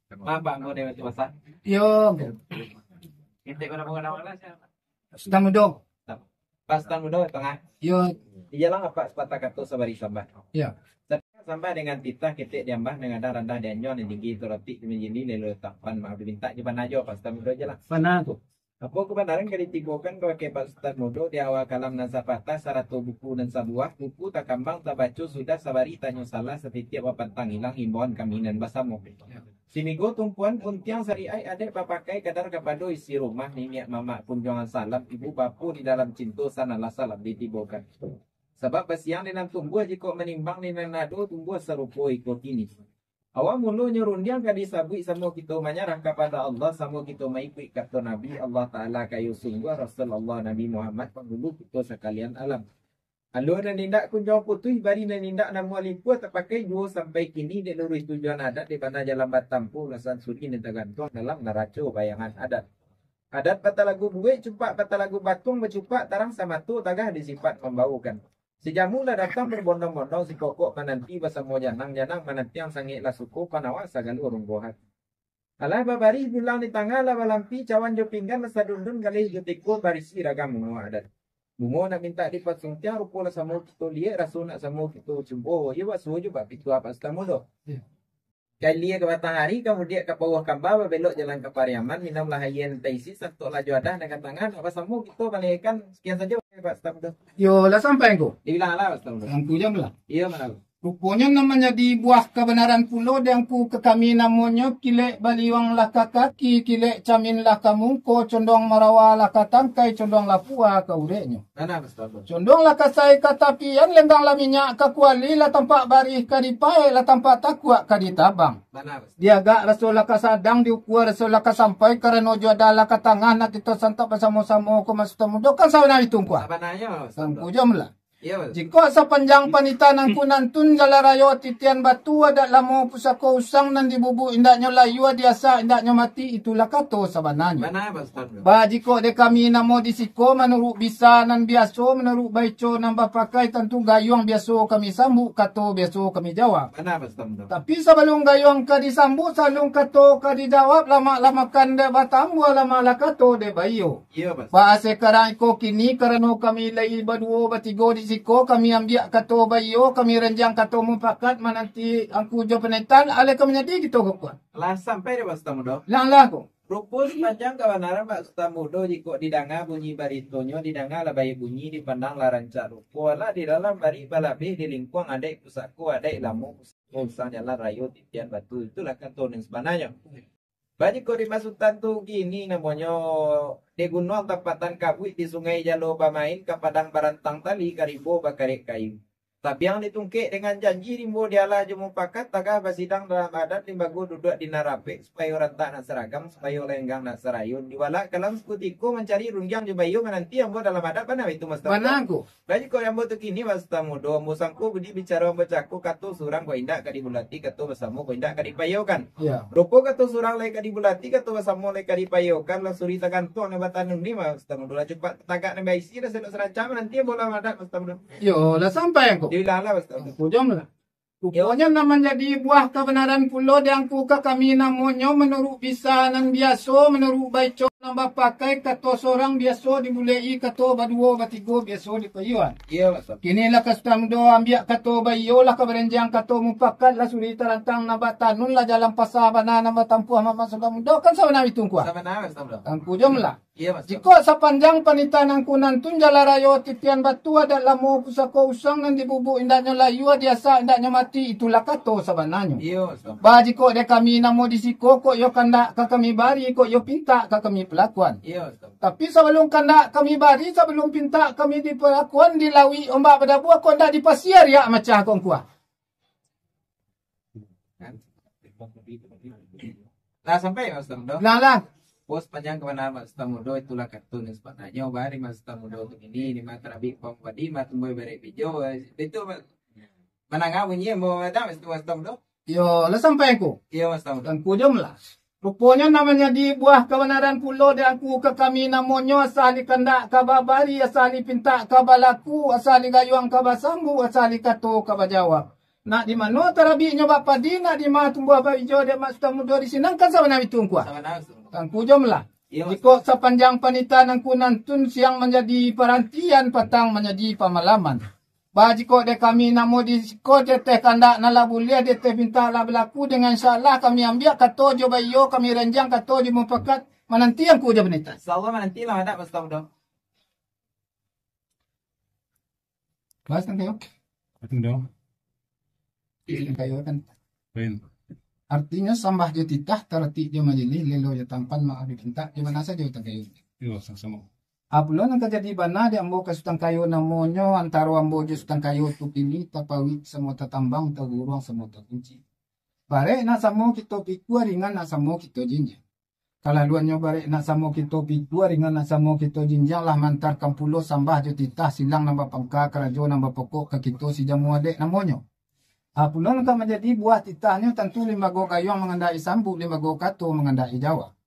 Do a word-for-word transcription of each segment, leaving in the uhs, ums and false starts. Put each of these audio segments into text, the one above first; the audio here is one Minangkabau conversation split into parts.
Maaf, Pak, ambo dari Batu Basah. Yo. Intik pada pengguna mana, siapa? Sutan Mudo. Pak Sutan Mudo, tangah. Yo. Dijalang Apak sapatah kato sabari sambah. Yo. Sambah dengan titah ketek diambah, dengan randah dianjuang, nan tinggi torotik di manjini, lelo tampan maaf dimintak, jo bana jo, Pak Sutan Mudo, jalang. Bana tu. Apo kabanaran ka ditibokan kabake Pak Sutan Mudo di awal kalam nan sapatah, sarato buku nan sabuah, buku takambang tabaco sudah, sabari tanyo salah, satitiak bapantang ilang, imbauan kami nan basamo. Simigo tumpuan puntiang sariaik adaik bapakai, kadar kapado isi rumah, niniak mamak kunjuangan salam, ibu bapo di dalam cinto, sanalah salam ditibokan. Sabab basiang di nan tumbuah, jikok manimbang di nan ado, tumbuah sarupo iko kini. Awal mulonyo rundiang ka disabuik, samo kito manyarah kapado Allah, samo kito maikuik kato Nabi, Allah Ta'ala kayo sungguah, Rasulullah Nabi Muhammad, panghulu kito sakalian alam. Alua nan indak kunjuang putuih, bari nan indak namuah limpuah, tapakai juo sampai kini, dek luruih tujuan adat, di bana jalan batampuah, ulasan suri nan tagantuang dalam naraco bayangan adat. Adat batalagu buek, cupak batalagu batuang, bacupak tarang samato, tagah di sipat mambaokan. Sijamu lah datang berbondong-bondong, sikokok mananti basamo janang, janang manantiang sangaik lah suko, panawa sagalo runggohan. Alah babarih bulang di tangah, lah balampi cawan jo pinggan, lah sadundun galeh jo teko, barisi ragam bungo adat. Bungo nak mintak dipasuntiang, rupo lah samo kito liek, raso nak samo kito cubo, iyo bakso jo bak pituah Pak Sutan Mudo. Iyo. Kalia ka batang ari, kamudiak ka pauah kamba, babelok jalan ka Pariaman, minumlah aia nan taisi, santuaklah jo adah nan ka tangah, nak basamo kito malehehkan. Sekian sajo, Pak Sutan Mudo. Yo, lah sampai angku? Dibilang lah, Pak Sutan Mudo. Angku jam lah. Iyo, malam. Ruponyo nan manjadi buah kabanaran pulo di angku ka kami, namonyo kilek baliuang lah ka kaki, kilek camin lah ka muko, condong marawa lah ka tangkai, condong lah pua ka ureknyo. Bana, Pak Sutan Mudo. Condong lah kasai ka tapian, lenggang lah minyak ka kuali, lah tampak barih ka dipaek, lah tampak takuak ka ditabang. Bana, Pak Sutan Mudo. Diagak raso lah ka sadang, diukua raso lah ka sampai, karano jo adah lah ka tangah, nak kito santap basamo-samo ko, Pak Sutan Mudo, kan sabana itu angku? Sabananyo, Pak Sutan Mudo. Angku jam lah. Iyo, Pak Sutan Mudo. Jikok sapanjang panita nan ku nantun, jalan rayo titian batu, adat lamo pusako usang, nan dibubuak indaknyo layua, diasak indaknyo mati, itulah kato sabananyo. Bana, Pak Sutan Mudo. Ba jikok dek kami namo di siko, manuruik bisa nan biaso, manuruik baico nan bapakai, tantu gayuang biaso kami sambuik, kato biaso kami jawab. Bana, Pak Sutan Mudo. Tapi sabalun gayuang ka disambuik, sabalun kato ka dijawab, lamak lah makan dek batambuah, lamak lah kato dek baiyo. Iyo, Pak Sutan Mudo. Ba sakarang iko kini, karano kami lai baduo, batigo di siko, kami ambiak kato baiyo, kami ranjang kato mupakat, mananti angku jo panaitan, alai ka manjadi kito kukuah. Lah sampai dek Pak Sutan Mudo? Lah, lah ko. Rupo sapanjang kabanaran Pak Sutan Mudo, jikok didanga bunyi baritonyo, didanga lah baiak bunyi, dipandang lah rancak rupo, alah di dalam bari balabeh, di lingkuang adaik pusako, adaik lamo pusako, usang jalan rayo titian batu, itulah kato nan sabananyo. Ba jikok di Pak Sutan tu kini namonyo, dek gunuang tapatan kabuik, di sungai jalo bamain, ka padang barantang tali, ka rimbo bakarek kayu. Tapiang ditungkek dengan janji, rimbo dialah jo mupakat, tagah basidang dalam adat, limbago duduak di nan rapek, supayo rantak nak saragam, supayo lenggang nak sarayun, dibalak kalam sakutiko, mancari rundiang jo baiyo, mananti ambo dalam adat, bana itu, Pak Sutan Mudo? Bana ko. Ba jikok ambo tu kini, Pak Sutan Mudo, ambo sangko budi bicaro ambo cako, kato surang kok indak ka dibulati, kato basamo kok indak ka dipayokan. Iyo. Rupo kato surang lai ka dibulati, kato basamo lai ka dipayokan, lah suri tagantuang nan batanun ni, Pak Sutan Mudo, lah cupak tatagak nan baisi, lah sadok sarancak, mananti ambo dalam adat, Pak Sutan Mudo. Iyo, lah sampai angku? Dibilang lah, Pak Sutan Mudo. Angku jam lah. Ruponyo nan manjadi buah kabanaran pulo di angku ka kami, namonyo manuruik bisa nan biaso, manuruik baico nan bapakai, kato surang biaso dibuleki, kato baduo batigo biaso dipayoan. Iyo, Pak Sutan. Kini lah ka Sutan Mudo ambiak kato baiyo, lah ka baranjang kato mupakat, lah suri tarantang nan batanun, lah jalan pasa bana nan batampuah, Mamak Sutan Mudo, kan sabana itu angku? Sabana, Pak Sutan Mudo. Angku jam lah. Iyo, Pak Sutan. Jikok sapanjang panita nan ku nantun, jalan rayo titian batu, adat lamo pusako usang, nan dibubuak indaknyo layua, diasak indaknyo mati, itulah kato sabananyo. Iyo, Pak Sutan. Ba jikok dek kami namo di siko, kok iyo kandak ka kami bari, kok iyo pintak ka kami palakuan. Iyo, Pak Sutan. Tapi sabalun kandak kami bari, sabalun pintak kami dipalakuan, di lauik ombak badabua, kok ndak di pasia riak macah ko angku ah. Lah sampai, Pak Sutan Mudo? Lah, lah. Rupo sapanjang kabanaran Pak Sutan Mudo, itulah kato nan sabananyo. Bari Pak Sutan Mudo tu kini, di mah tarabik pambadi, mah tumbuah barek bijo. Itu, Pak. Mandanga bunyi ambo datang, Pak Sutan Mudo? Iyo, lah sampai angku? Iyo, Pak Sutan Mudo. Angku jam lah. Ruponyo nan manjadi buah kabanaran pulo di angku ka kami, namonyo asa dikandak ka babari, asa dipintak ka balaku, asa digayuang ka basambuik, asa dikato ka bajawab. Nak di mano tarabiknyo bak padi, nak di ma tumbuah bak ijo, dek Mak Sutan Mudo di sinan, kan sabana itu ngku ah. Sabana itu. Kan ku jomlah. Iyo, Mas. Jikok sapanjang panitahan ngku nantun siang manjadi parantian, patang manjadi pamalaman. Ba jikok dek kami namo di siko, di ateh kandak nan lah buliah, di ateh pintak lah balaku, dengan insya Allah kami ambiak kato jo baiyo, kami renjang kato jo mupakat, mananti ngku jo panitahan. Insya Allah mananti lah, adak, Mas Sutan Mudo. Mas, tangkai yo. Tangkai yo. Tangkai yo kan. Lain. Artinyo sambah jo titah, taratik jo majilih, lelo jo tampan, maaf dipintak, jo bana sajo tangkai yo. Yo, samo-samo. Apo pulo nan ka jadi bana di ambo ka Sutan Kayo namonyo, antaro ambo jo Sutan Kayo tu kini tapauik samo tatambang, taguruang samo takunci. Barek nak samo kito pikua, ringan nak samo kito jinjiang. Kalaluannyo barek nak samo kito pikua, ringan nak samo kito jinjiang, lah mantarkan pulo sambah jo titah, silang nan bapangka, karajo nan bapokok ka kito si jamu adek namonyo. Apo pulo nan ka manjadi buah titahnyo, tantu limbago gayuang mangandaki sambuik, limbago kato mangandaki jawab.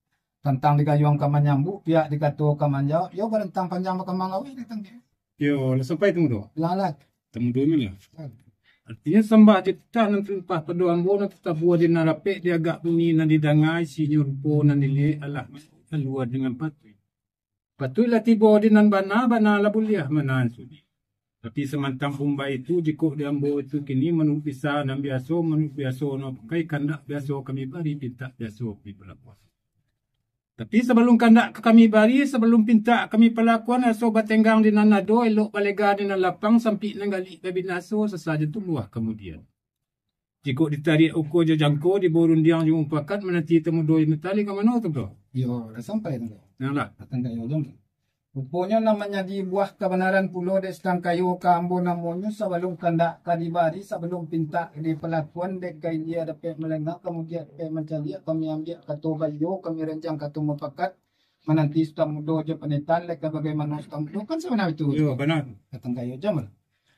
Tantang di gayuang ka manyambuik, pihak di kato ka manjawab, yo barantang panjang bakambang awik datang. Yo, lah sampai Tun Mudo? Lah, lah. Tun Mudo ni lah. Hmm. Artinyo sambah jo titah nan tatumpah pado ambo, nan tatabua di nan rapek, di agak bunyi nan didanga, isinyo rupo nan diliek, alah kalua dengan patuik. Patuik lah tibo di nan bana, bana lah buliah manahan sudi. Tapi samantang pun baitu, jikok di ambo itu kini manuruik bisa nan biaso, manuruik biaso nan pakai, kandak biaso kami bari, pintak biaso kami palakuan. Tapi sabalum kandak ka kami bari, sabalum pintak kami palakuan, raso batenggang di nan ado, elok balega di nan lapang, sampik nan galik babinaso, sasa jo tumbuah kamudian. Jikok ditariak ukur jo jangko, dibawa rundiang jo mupakat, mananti Tun Mudo di Mutali ka mano tu, Bro? Yo, lah sampai tu, Bro. Nah lah. Datang ka yo, Bro. Ruponyo nan manjadi buah kabanaran pulo dek Sutan Kayo ka ambo namonyo, sabalum kandak ka dibari, sabalum pintak dipalakuan, dek ka ilia dapek malengah, kamudian dapek mancaliak, kami ambiak kato baiyo, kami renjang kato mupakat, mananti Sutan Mudo jo panitahan, dek ka bagaimano Sutan Mudo, kan sabana itu. Yo, bana. Datang ka yo, jam lah.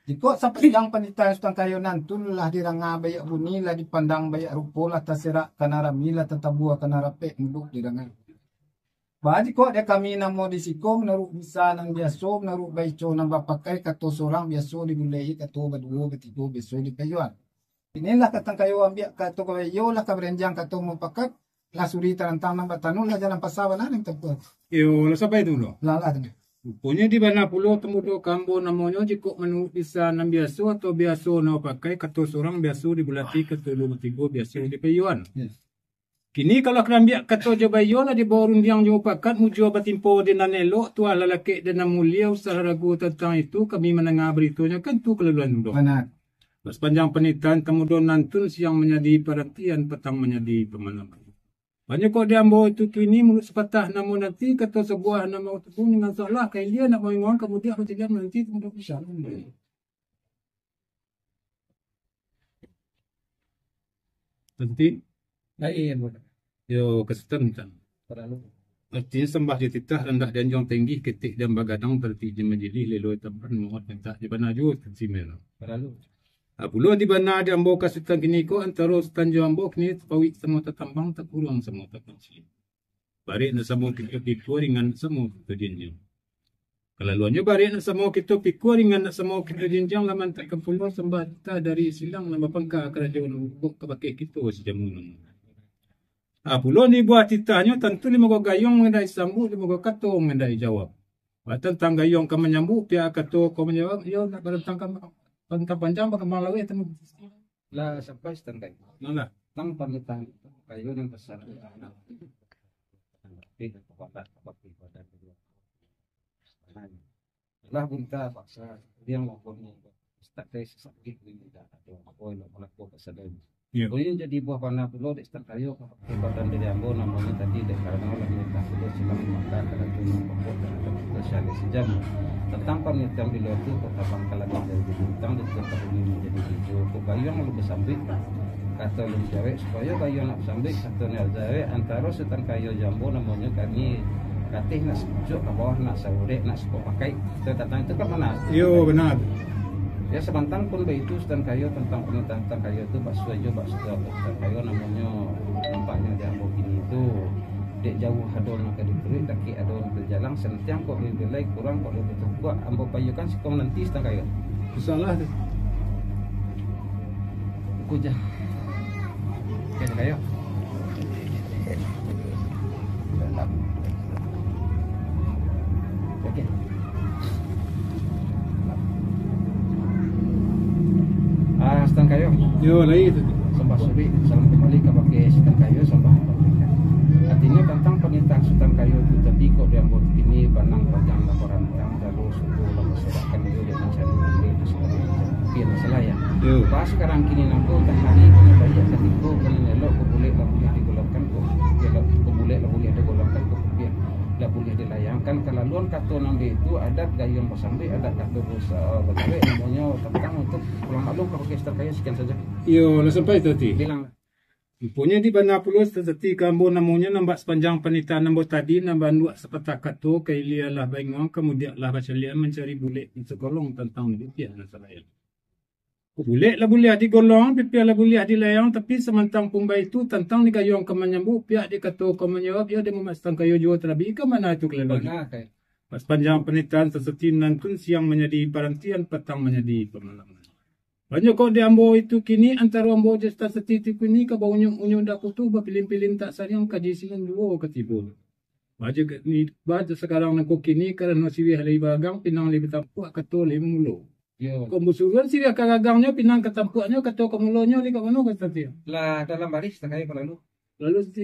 Jikok sapanjang panitahan Sutan Kayo nantun lah diranga baiak bunyi, lah dipandang baiak rupo, lah taserak ka nan rami, lah tatabua ka nan rapek, muduk diranga. Ba jikok dek kami namo di siko, manuruik bisa nan biaso, manuruik baico nan bapakai, kato surang biaso dibuleki, kato baduo, batigo biaso dipaiyoan. Iko lah ka Sutan Kayo ambiak kato ka baiyo, lah ka barenjang kato mupakat, lah suri tarantang nan batanu, lah jalan pasa bana nan tampuah. Iyo, lah sampai tu lo. Lah, lah tu. Ruponyo di bana pulo Tun Mudo ka ambo namonyo, jikok manuruik bisa nan biaso atau biaso nan bapakai, kato surang biaso dibuleki, kato duo batigo biaso dipaiyoan. Iyo. Kini kalau ka ambiak kato jo baiyo, lah dibawa rundiang jo mupakat, mujua batimpo di nan elok, tuah lah lakek di nan mulia, usah ragu tantang itu, kami mandanga baritonyo kan tu kalaluan tu. Bana. Bak sapanjang panitahan Tun Mudo nantun, siang manjadi parantian, patang manjadi pamalaman. Banyak kok di ambo itu kini, mulut sapatah namo nanti, kato sabuah namo tepung, dengan salah ka ilia nak maingon, kamudian bacaliak mananti Tun Mudo bisa. Nanti. Lain. Yo, ka Sutan, Sutan. Paralu. Artinyo sambah jo titah, randah di anjuang tinggi, ketek di ambagadang, taratik di majilih, lelo tampan, muat mintak di bana juo, Sutan Simel. Paralu. Ah, pulo di bana di ambo ka Sutan kini ko, antaro Sutan jo ambo kini tapauik samo tatambang, takuruang samo takunci. Barek nak samo kito pikua, ringan nak samo kito jinjiang. Kalaluannyo barek nak samo kito pikua, ringan nak samo kito jinjiang, lah mantakkan pulo sambah titah dari silang nan bapangka, karajo nan bapokok ka bakeh kito si jamu nan. Ah, pulo di buah titahnyo tantu limbago gayuang mangandaki sambuik, limbago kato mangandaki jawab. Ba tantang gayuang ka manyambuik, pihak kato ka manjawab, iyo nak barantang ka, barantang panjang bakambang laweh tanu. Lah sampai Sutan Kayo. Nah, lah. Tang panitahan itu, kayo nan basar. Lah bunta paksa, diang lapor ni. Setak kai sasakit ni, dak ado apo yang nak balako ka sadonyo. Iyo. Koyon jadi buah bana pulo dek Sutan Kayo, kekuatan diri ambo namonyo tadi, dek karano lah mintak pulo silang maka karajo nan pokok terhadap kito sehari sejam. Tantang pangertian bilo tu, kota Bangkalan manjadi bintang, di kota bumi manjadi ijo, kok gayuang lalu basambuik, kato lalu jawek, supayo gayuang nak basambuik, kato nan jawek, antaro Sutan Kayo jo ambo namonyo kami kateh nak sapucuak, ka bawah nak saurek, nak sapakaik. Tantang itu kan bana. Iyo, bana. Ya, samantang pun baitu, Sutan Kayo, tantang panitahan Sutan Kayo tu, basuo jo basuo Sutan Kayo namonyo, nampaknyo di ambo kini tu, dek jauah ado nan ka dituruik, dakek ado nan ka dijalang, santiang kok dibilai, kurang kok dibutuh kuak, ambo paiyokan siko mananti Sutan Kayo. Insyaallah tu. Kujah. Oke, Kayo. Oke. Ah, Sutan Kayo. Yo, lai tu. Sambah sulik, salam kumbali kabake Sutan Kayo, sambah. Artinyo, tantang panitahan Sutan Kayo tu tadi, kok di ambo kini banang panjang laporan tantang jalur suku lalu sorakan iyo dek mancari bule di Sutan Kayo. Pian salah, yo. Yo. Pas sakarang kini nampak tah hari, kini baiak katiko, kini elok, kok bulek lah buliah digolongkan, kok bulek lah buliah digolongkan, kok pian lah buliah dilayangkan. Kalaluan kato nan baitu, adat gayuang basambik, adat kato basa-, bagawek, namonyo tantang untuak pulang maklum kabake Sutan Kayo, sakian sajo. Iyo, lah sampai tadi. Bilanglah. Umpuanyo di bana pulo, Sutan Sati, ka ambo namonyo nan bak sapanjang panitahan ambo tadi, nan baanduak sapatah kato, ka ilia lah bainguang, ka mudiak lah bacaliak, mancari bulek nan sagolong tantang pipiah nan salayang. Kok bulek lah buliah digolong, pipiah lah buliah dilayang, tapi samantang pun baitu, tantang digayuang ka manyambuik, piak dikato ka manjawab, iyo dek Sutan Kayo juo talabiah, ka mano tu kalaluan. Bana, Kayo. Bak sapanjang panitahan Sutan Sati nan tun, siang manjadi parantian, patang manjadi pamalaman. Banyak kok di ambo itu kini, antaro ambo jo Sutan Sati tu kini, ka baunyuak-unyuak dak putuih, bapilin-pilin tak sariang, ka di sinan juo ka tibo. Baja kini, baja sakarang nangko kini, karano siriah lai bagagang, pinang lai batampuak, kato lai mamulo. Yo. Kok busuruan siriah ka gagangnyo, pinang ka tampuaknyo, kato ka mulonyo, lai ka mano ka Sutan Sati? Lah dalam baris, tangah palalu. Lalu Sati.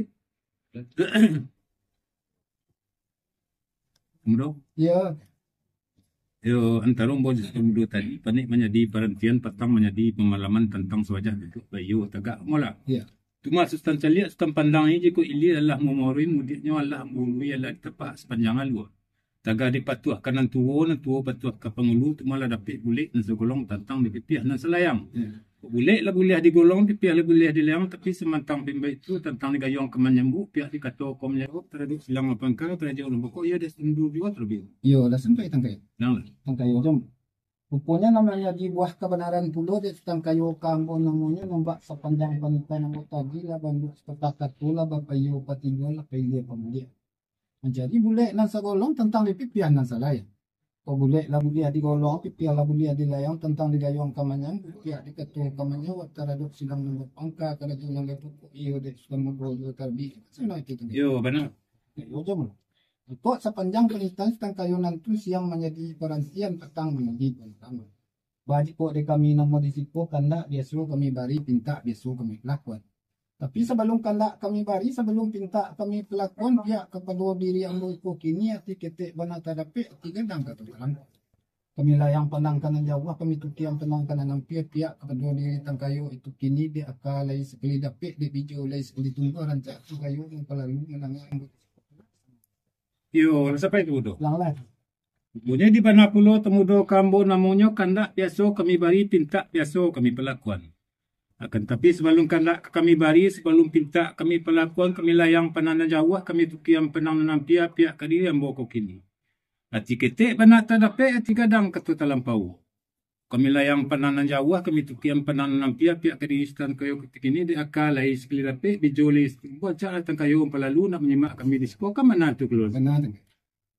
Mudo? Yo. Yo, antaro ambo jo Sutan Mudo tadi, panek manjadi parantian, patang manjadi pamalaman tantang sawajah duduk baiyo tagak amolah. Yo. Cuma Sutan caliak, Sutan pandang, jikok ilia lah mamuruih, mudiaknyo alah maului, alah ditapak sapanjang alua. Tagah dipatuah ka nan tuo, nan tuo patuah ka pangulu, tu malah dapek bulek nan sagolong tantang dipipiah nan salayang. Yo. Kok bulek lah buliah digolong, pipiah lah buliah dilayang, tapi samantang pun baitu, tantang digayuang ka manyambuik, piak dikato ka manjawab, taradok silang lapangka, tarajo urang bokok, iyo dek Sutan Mudo juo talabiah. Iyo, lah sampai Sutan Kayo. Nah. Sutan Kayo jam. Ruponyo namonyo dibuah kabanaran pulo dek Sutan Kayo ka ambo, namonyo nan bak sapanjang panitahan ambo tadi, lah baanduak sapatah kato, lah bapaiyo patigo, lah pailia pamudiak. Mancari bulek nan sagolong tantang dipipiah nan salayang. Kok bulek lah buliah digolong, pipiah lah buliah dilayang, tantang digayuang ka manyambuik, piak dikato ka manjawab, taradok silang nan lapangka, tarajo nan lapangka, iyo dek Sutan Mudo juo talabiah. Sano itu tu. Yo, bana. Yo, jam. Kok sapanjang panitahan Sutan Kayo nan tun, siang manjadi parantian, patang manjadi pamalaman. Bajikok dek kami namo di siko, kandak biaso kami bari, pintak biaso kami palakuan. Tapi sabalum kandak kami bari, sabalum pintak kami palakuan, piak kapado diri ambo iko kini, ati ketek bana tadapek, ati gadang kato talampau. Kami layang pandang ka nan jauah, kami tukiang pandang ka nan ampia, piak kapado diri Sutan Kayo itu kini, dek aka lai sakali dapek, dek bijo lai sakali tumbuah, rancak Sutan Kayo mampalalu manangah ambo. Iyo, lah sampai tu, Mudo. Lah, lah. Bunyi di bana pulo Sutan Mudo ka ambo, namonyo kandak biaso kami bari, pintak biaso kami palakuan. Akan tapi, sabalum kandak ka kami bari, sabalum pintak kami palakuan, kami layang pandang nan jauah, kami tukiang pandang nan ampia, piak ka diri ambo ko kini. Ati ketek bana tadapek, ati gadang kato talampau. Kami layang pandang nan jauah, kami tukiang pandang nan ampia, piak ka diri Sutan Kayo kini, dek aka lai sakali dapek, bijo lai sakali tumbuah, rancak Sutan Kayo mampalalu, nak manyimak kami di siko, ka mano tu kalaluan. Bana tu.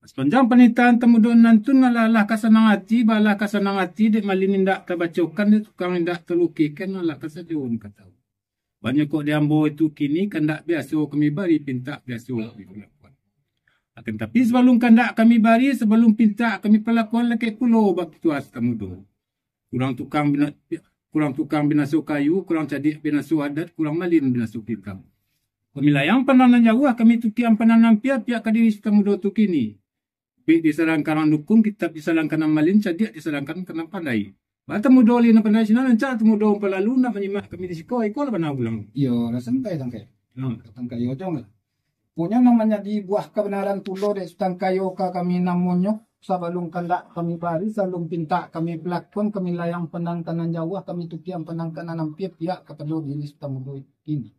Sapanjang panitahan Sutan Mudo nan tun, alah-alah ka sanang ati, baalah ka sanang ati, dek malin indak tabacokan, dek tukang indak talukikan, alah ka sajo nan ka tahu. Banyak kok di ambo itu kini, kandak biaso kami bari, pintak biaso kami palakuan. Akan tapi, sabalum kandak kami bari, sabalum pintak kami palakuan, lakek pulo bapituah Sutan Mudo. Kurang tukang bina-, kurang tukang binaso kayu, kurang cadiak binaso adat, kurang malin binaso kikam. Kami layang pandang nan jauah, kami tukiang pandang nan ampia, piak ka diri Sutan Mudo tu kini. Bek disarang karang dukun, kitab disarang ka nan malin, cadiak disarang ka nan pandai. Baa Sutan Mudo lai nan pandai sinan, rancak Sutan Mudo mampalalu, nak manyimak kami di siko, iko lah bana pulang. Iyo, lah santai, Sutan Kayo. Hmm. Sutan Kayo, jam lah. Punyo nan manjadi buah kabanaran pulo dek Sutan Kayo ka kami namonyo, sabalum kandak kami bari, sabalum pintak kami palakuan, kami layang pandang ka nan jauah, kami tukiang pandang ka nan ampia, piak kapado diri Sutan Mudo kini.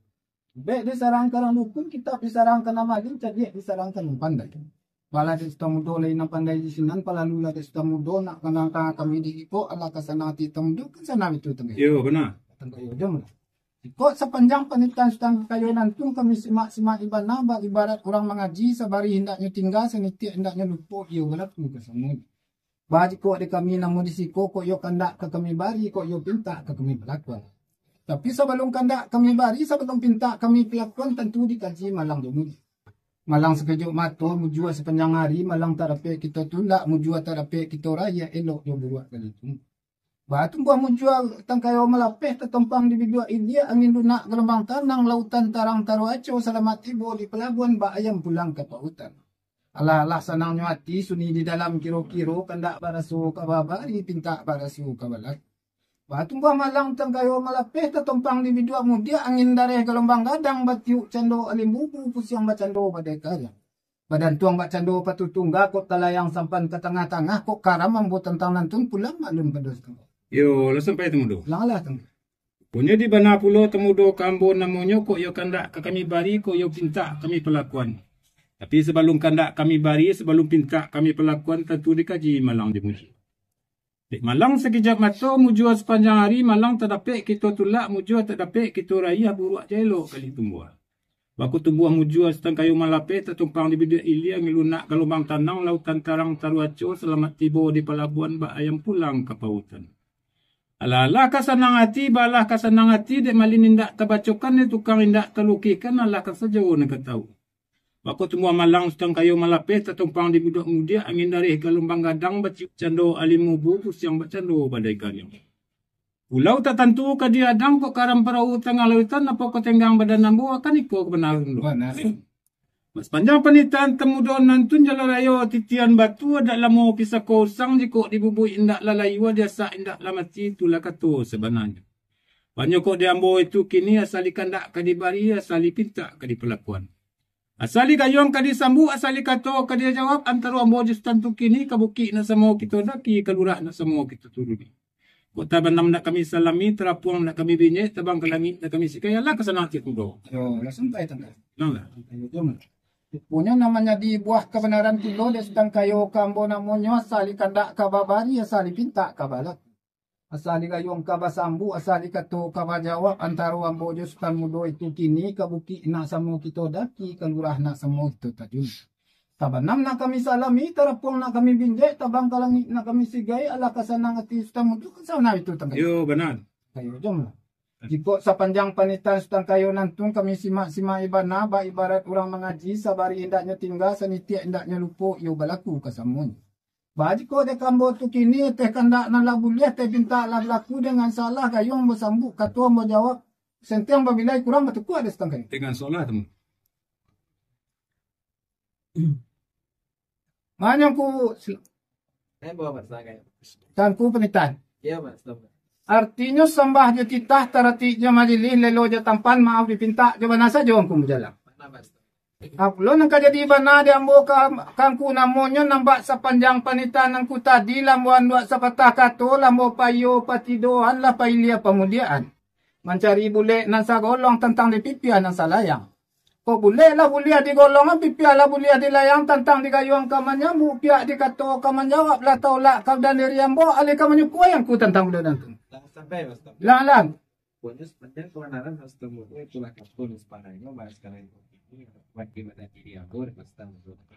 Bek disarang karang dukun, kitab disarang ka nan malin, cadiak disarang ka nan pandai. Baa lah dek Sutan Mudo lai nan pandai di sinan, palalu lah dek Sutan Mudo, nak manangah kami di siko, alah ka sanang ati Sutan Mudo, kan sanang itu, Sutan Kayo. Iyo, bana. Sutan Kayo, jam lah. Kok sapanjang panitahan Sutan Kayo nan tun kami simak-simak di bana, baibarat urang mangaji, sabarih indaknyo tingga, sanitiak indaknyo lupo, iyo balaku ka samo. Baa jikok dek kami namo di siko, kok iyo kandak ka kami bari, kok iyo pintak ka kami palakuan. Tapi sabalun kandak kami bari, sabalun pintak kami palakuan, tantu dikaji malang jo mujua. Malang sakajap mato, mujua sapanjang ari, malang tak dapek kito tulak, mujua tak dapek kito rayah, elok jo buruak kali tu. Batumbuah mujua tangkayo malapeh, tatompang di biduak ilia, angin lunak galombang tanang, lautan tarang taruaco, salamat tibo di palabuan, bak ayam pulang ka pautan. Alah-alah sanangnyo ati, sunyi di dalam kiro-kiro, kandak baraso ka babari, pintak baraso ka balaku. Batumbuah malang tangkayo malapeh, tatompang di biduak mudiak, angin dareh galombang gadang, batiuk cando alim bubu, pusiang bacando badai kariang. Badantuang bak cando patuh tungga, kok talayang sampan ka tangah-tangah, kok karam ambo tantang nantun pulang maklum pado sangko. Yo, lah sampai Tamudo. Langlah tangga. Punyo di bana pulo Tamudo ka ambo namonyo, kok iyo kandak ka kami bari, kok iyo pintak kami palakuan. Tapi sabalun kandak kami bari, sabalun pintak kami palakuan, tantu dikaji malang jo mujua. Dek malang sakijap mato, mujua sapanjang ari, malang tak dapek kito tulak, mujua tak dapek kito rayah, buruak jo elok kali tumbuah. Bako tumbuah mujua satangkayo malapeh, tatumpang di biduak ilia, angin lunak galombang tanang, lautan tarang taruaco, salamat tibo di palabuan, bak ayam pulang ka pautan. Alah-alah ka sanang ati, balah ka sanang ati, dek malin indak tabacokan, dek tukang indak talukihkan, alah ka sajo nan ka tau. Bako tumbuah malang satangkayo malapeh, tatumpang di biduak mudiak, angin dareh galombang gadang, batiuk cando alim bubu, pusiang bacando badai kariang. Pulau tak tantu ka diadang, kok karam parahu tangah lautan, apo kok tenggang badan ambo, akan iko kabanaran tu. Bana. Sapanjang panitahan Tamudo nantun, jalan rayo titian batu, adat lamo pisako usang, jikok dibubuik indak lah layua, diasak indak lah mati, itulah kato sabananyo. Banyak kok di ambo itu kini, asa di kandak ka dibari, asa di pintak ka dipalakuan. Asa di gayuang ka disambuak, asa di kato ka dijawab, antaro ambo jo Sutan tu kini, ka bukik nak samo kito daki, ka lurah nak samo kito turuni. Kok tabanam nak kami salami, tarapuang nak kami binjek, tabang ka langik nak kami sikai, alah ka sanang ati Tamudo. Yo, lah sampai tangga. Nah lah. Ayo, jom. Punyo nan manjadi buah kabanaran pulo, dek satangkayo ka ambo namonyo, asa di kandak ka babari, asa di pintak ka balaku. Asa di gayuang ka basambuak, asa di kato ka bajawab, antaro ambo jo Sutan Mudo itu kini, ka bukik nak samo kito daki, ka lurah nak samo kito tajun. Tabanam nak kami salami, tarapuang nak kami binjek, tabang ka langik nak kami sigai, alah ka sanang ati Sutan Mudo, kan sabana itu tangga. Yo, bana. Ayo, jom lah. Jikok sapanjang panitahan satangkayo nantun kami simak-simak ibana, bak ibarat urang mangaji, sabari indaknyo tingga, sanitiak indaknyo lupo, iyo balaku ka samonyo. Baa jikok dek ambo tu kini, teh kandak nan lah buliah, teh pintak lah balaku, dengan salah gayuang basambuak, kato ambo jawab, sentiang babilai kurang batukua dek satangkayo. Dengan salah tu. Manyangku Eh, bawa Pak Sagai. Tangku Panitahan. Iya, Pak, selamat. Artinyo sambah jo titah, taratik jo majilih, lelo jo tampan, maaf dipintak, jo bana sajo angku bajalan. Mana, Pak? Apo pulo nan ka jadi bana di ambo ka, ka angku namonyo, nan bak sapanjang panitahan angku tadi, lah ambo anduak sapatah kato, lah ambo paiyo patidoan, lah pailia pamudiaan. Mancari bulek nan sagolong, tantang di pipia nan salayang. Kok bulek lah buliah digolong, pipia lah buliah dilayang, tantang digayuang ka manyambuak, pihak di kato ka manjawab, lah taulak ka badan diri ambo, alih ka manyukua angku tantang bulek nan tu. Lah sampai, Mas Tom. Lah, lah. Pokoknya sapanjang kabanaran Mas Tom itu, itulah kato nan sabananyo, bahas kalian ini, bagi badan diri ambo, Mas Tom,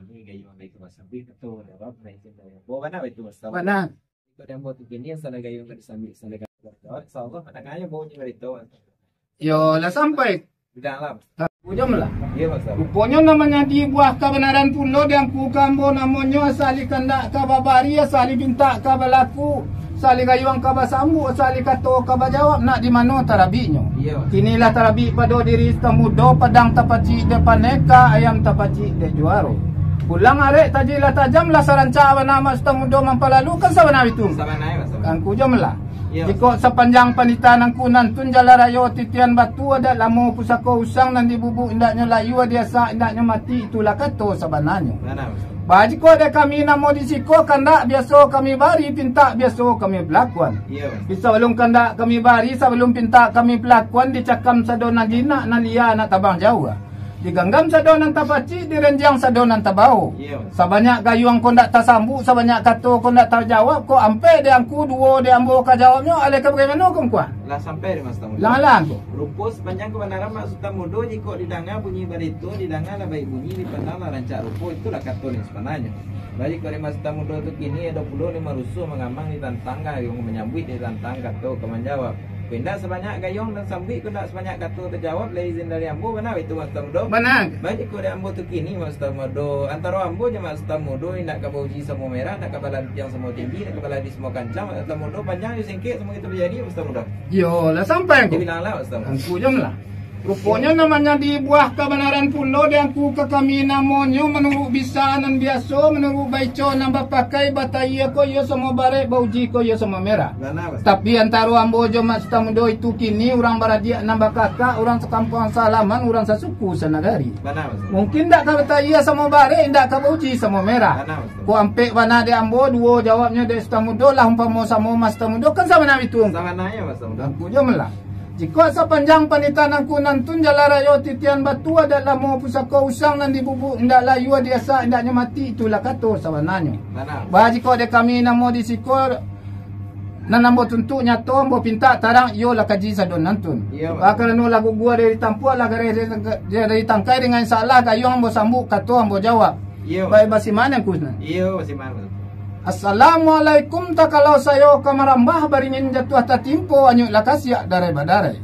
ini gayuang lagi ka masambuak, kato jawab, nah, itu dari ambo. Bana itu, Mas Tom. Bana. Iko di ambo tu kini, salah gayuang ka disambuak, salah gayuang ka dijawab. Insyaallah, pandangannyo bunyi barito. Yo, lah sampai. Udah lah. Ujung lah. Iya, Mas. Ruponyo nan manjadi buah kabanaran pulo di angku ka ambo namonyo, asa di kandak ka babari, asa di pintak ka balaku, asa di gayuang ka basambuak, asa di kato ka bajawab, nak di mano tarabiknyo. Iya, Mas. Kini lah tarabik pado diri Sutan Mudo, padang tapacik dek paneka, ayam tapacik dek juaro. Pulang arek taji lah tajam, lah sarancak bana Mak Sutan Mudo mampalalukan sabana itu. Sabana, Mas. Angku jom lah. Iya, Mas. Jikok sapanjang panitahan angku nantun, jalan rayo titian batu, adat lamo pusako usang, nan dibubuak indaknyo layua, diasak indaknyo mati, itulah kato sabananyo. Bana, Mas. Baa jikok dek kami namo di siko, kandak biaso kami bari, pintak biaso kami palakuan. Iya, Mas. Sabalun kandak kami bari, sabalun pintak kami palakuan, dicakam sado nan jinak, nan lia nak tabang jauah. Diganggam sado nan tapacik, direnjang sado nan tabao. Iya, Mas. Sabanyak gayuang ko ndak tasambuak, sabanyak kato ko ndak tajawab, kok ampek di angku, duo di ambo ka jawabnyo, alih ka bagaimano ko, angku? Lah sampai di Mas Tamu. Lah, lah, angku. Rupo sapanjang kabanaran Mak Sutan Mudo, jikok didanga bunyi barito, didanga lah baik bunyi, dipandang lah rancak rupo, itulah kato nan sabananyo. Baa jikok di Mas Sutan Mudo tu kini, ado pulo limo rusuh mangamang ditantang gayuang, manyambuak ditantang kato ka manjawab. Indak sabanyak gayuang nan sambuik ko, indak sabanyak kato tajawab, lai izin dari ambo, bana itu, Mak Sutan Mudo? Bana. Baa jikok dek ambo tu kini, Mak Sutan Mudo, antaro ambo jo Mak Sutan Mudo indak ka bauji samo merah, indak ka balantiang samo tinggi, indak ka balari samo kancang, Mak Sutan Mudo, panjang jo singkek samo kito bajadi, Mak Sutan Mudo. Yo, lah sampai ko. Dibilang lah, Mak Sutan Mudo. Angku jam lah. Ruponyo nan manjadi buah kabanaran pulo di angku ka kami namonyo manuruik bisa nan biaso, manuruik baico nan bapakai, batayie ko iyo samo barek, bauji ko iyo samo merah. Bana, Mak Sutan. Tapi antaro ambo jo Mak Sutan Mudo itu kini urang baradiak nan bakakak, urang sakampuang salaman, urang sasuku sanagari. Bana, Mak Sutan. Mungkin indak ka batayie samo barek, indak ka bauji samo merah. Bana, Mak Sutan. Ko ampek bana dek ambo, duo jawabnyo dek Sutan Mudo lah, umpamo samo Mak Sutan Mudo, kan sabananyo itu. Sabananyo, Mak Sutan Mudo. Angku jam lah. Jikok sapanjang panitahan angku nantun, jalan rayo titian batu, adat lamo pusako usang, nan dibubuak indak layua, diasak indaknyo mati, itulah kato sabananyo. Bana. Baa jikok dek kami namo di siko, nan ambo tuntuik nyato, ambo pintak tarang, iyolah kaji sadon nantun. Iyo, Mak. Baa karano lah guguah dari tampuak, lah gareh dari tangkai, dari tangkai dengan salah gayuang ambo sambuik, kato ambo jawab. Iyo. Baik, basimak nan kus nan. Iyo, basimak, Mak. Assalamualaikum, takalau sayo ka marambah, baringin jatuah tatimpo, anyuik lah kasiak darai badarai.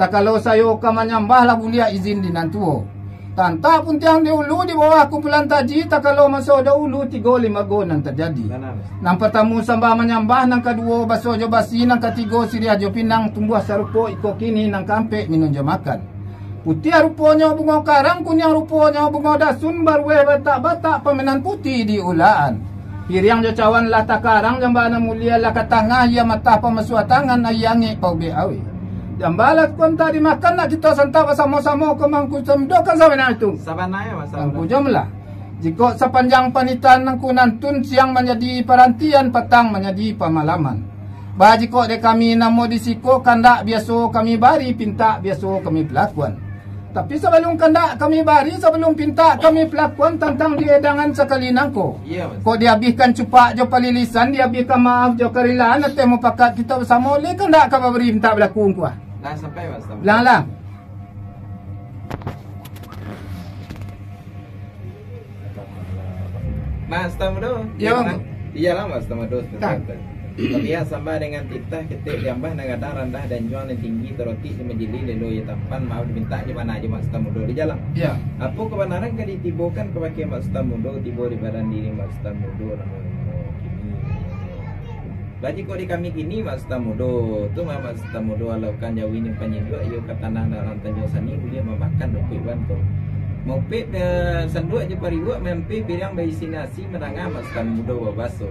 Takalau sayo ka manyambah, lah buliah izin di nan tuo. Tantak puntiang di ulu, di bawah kumpulan taji, takalau maso dahulu, tigo limbago nan tajadi. Bana, Mak. Nan partamo sambah manyambah, nan kaduo baso jo basi, nan katigo siriah jo pinang, tumbuah sarupo iko kini, nan kaampek minun jo makan. Putiah ruponyo bungo karang, kuniang ruponyo bungo dasun, barueh batak-batak pamenan putiah di ulaan. Piriang jo cawan lah takarang, jamba nan mulie lah ka tangah, iyo matah pamasuak tangan, aia angek paubek aweh. Jamba lah kontak dimakan, nak kito santap basamo-samo, ko mangkucam dokan sabananyo itu. Sabananyo, Mak Sutan Mudo. Angku jam lah. Jikok sapanjang panitahan angku nantun, siang manjadi parantian, patang manjadi pamalaman. Baa jikok dek kami namo di siko, kandak biaso kami bari, pintak biaso kami palakuan. Tapi sabalun kandak kami bari, sabalun pintak kami palakuan, tantang di edangan sakali nangko. Iyo, Mak Sutan. Kok diabihkan cupak jo palilisan, diabihkan maaf jo karilaan, ateh mupakat kito basamo, lai kandak ka babari pintak balaku angku ah. Lah sampai, Mak Sutan Mudo. Bilang lah. Mak Sutan Mudo. Yo. Iyolah, Mak Sutan Mudo. Tak. Tapi yang sama dengan titah, ketek jambah nan gadang randah, dan juang nan tinggi, tarotik di majili, lelo iyo tampan, maaf dimintak jo bana jo Mak Sutan Mudo di jalan. Yo. Apo kabanaran ka ditibokan kabake Mak Sutan Mudo, tibo di badan diri Mak Sutan Mudo, namonyo kini. Baa jikok di kami kini, Mak Sutan Mudo, tu mah Mak Sutan Mudo, alaukan jawi nan panyinduak, iyo ka tanah dalam Tanjuang Sani, buliah mamakan rumpik banto. Maupek, eh, sanduak jo pariuak, mampek piriang baisi nasi, mandanga Mak Sutan Mudo babaso.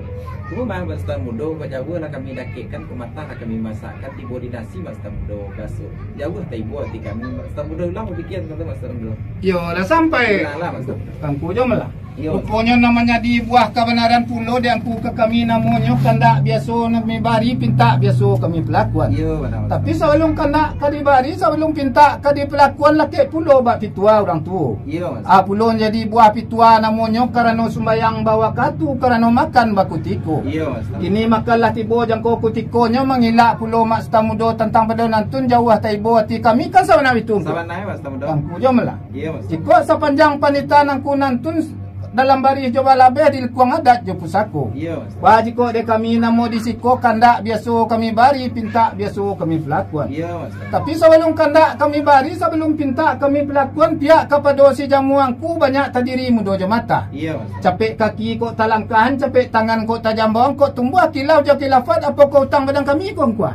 Tu mah Mak Sutan Mudo, kok jauah lah kami dakekkan, kok matah lah kami masakkan, tibo di nasi Mak Sutan Mudo babaso. Jauah taibo ati kami, Mak Sutan Mudo, ulang bapikia tantang tu, Mak Sutan Mudo. Yo, lah sampai. Lah, lah, Mak Sutan Mudo. Angku jam lah. Iyo. Ruponyo nan manjadi buah kabanaran pulo di angku ka kami, namonyo kandak biaso kami bari, pintak biaso kami palakuan. Iyo, bana, bana. Tapi sabalun kandak ka dibari, sabalun pintak ka dipalakuan, lakek pulo bak pituah urang tuo. Iyo, Mak Sutan. Ah, pulo jadi buah pituah namonyo, karano sumbayang bawakatu, karano makan bakutiko. Iyo, Mak Sutan. Kini makan lah tibo jangko kutikonyo, mangilak pulo Mak Sutan Mudo tantang pado nantun, jauah taibo ati kami, kan sabananyo itu. Sabananyo, Mak Sutan Mudo. Angku jam lah. Iyo, Mak Sutan. Jikok sapanjang panitahan angku nantun, dalam barih jo balabeh, di lingkuang adat jo pusako. Iyo, Mak Sutan. Baa jikok dek kami namo di siko, kandak biaso kami bari, pintak biaso kami palakuan. Iyo, Mak Sutan. Tapi sabalun kandak kami bari, sabalun pintak kami palakuan, pihak kapado si jamu angku, banyak tadiri mudo jo matah. Iyo, Mak Sutan. Capek kaki kok talangkahan, capek tangan kok tajambawan, kok tumbuah kilaf jo kilafat, apokoh utang badan kami ko angku ah?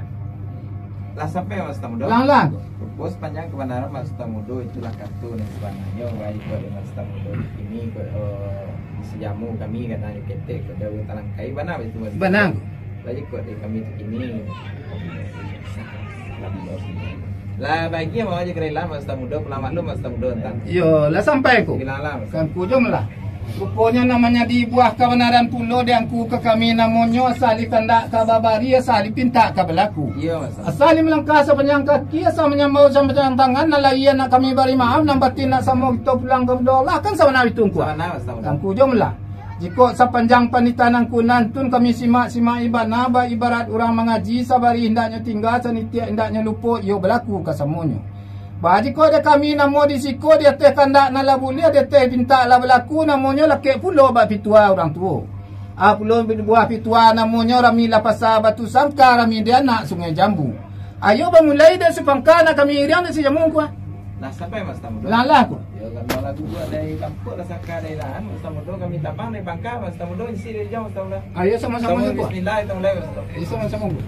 Lah sampai, Mak Sutan Mudo. Ulang lah. Rupo sapanjang kabanaran Mak Sutan Mudo, itulah kato nan sabananyo, baa jikok dek Mak Sutan Mudo kini, kok, eh, isi jamu kami, kadang jo ketek, kok jauah talangkai, bana itu, Mak Sutan Mudo. Bana. Baa jikok dek kami tu kini. Lah, bagi yang mau aja kerela, Mak Sutan Mudo, pulang maklum, Mak Sutan Mudo, entah. Yo, lah sampai ko. Bilang lah, Mak Sutan. Kan kujum lah. Ruponyo nan manjadi buah kabanaran pulo di angku ka kami, namonyo asa di kandak ka babari, asa di pintak ka balaku. Iyo, Mak Sutan. Asa di malangkah sapanjang kaki, asa manyambau sapanjang tangan, nan lahia nak kami bari maaf, nan batin nak samo kito pulang ka Allah, kan sabana itu angku. Sabana, Mak Sutan. Kan kujum lah. Jikok sapanjang panitahan angku nantun kami simak-simak ibana, baibarat urang mangaji, sabari indaknyo tingga, sanitiak indaknyo lupo, iyo balaku kasamonyo. Baa jikok dek kami namo di siko, di ateh kandak nan lah buliah, di ateh pintak lah balaku, namonyo lakek pulo bak pituah urang tuo. Ah, pulo buah pituah namonyo, rami lah pasa Batu Sangka, rami di anak Sungai Jambu. Ayo bamulai dari sapangka, nak kami iriang dari sajamu ko ah. Lah, sampai Mas Tamudo. Lah lah ko. Ya, kalau lagu buat dari tampuk lah saka dari lahan, Mas Tamudo kami tabang dari pangka, Mas Tamudo isi dari jauh, Mas Tamudo. Ayo sama-sama Tamu ko. Bismillah, itu mulai, Mas Tamudo. Ayo sama-sama ko.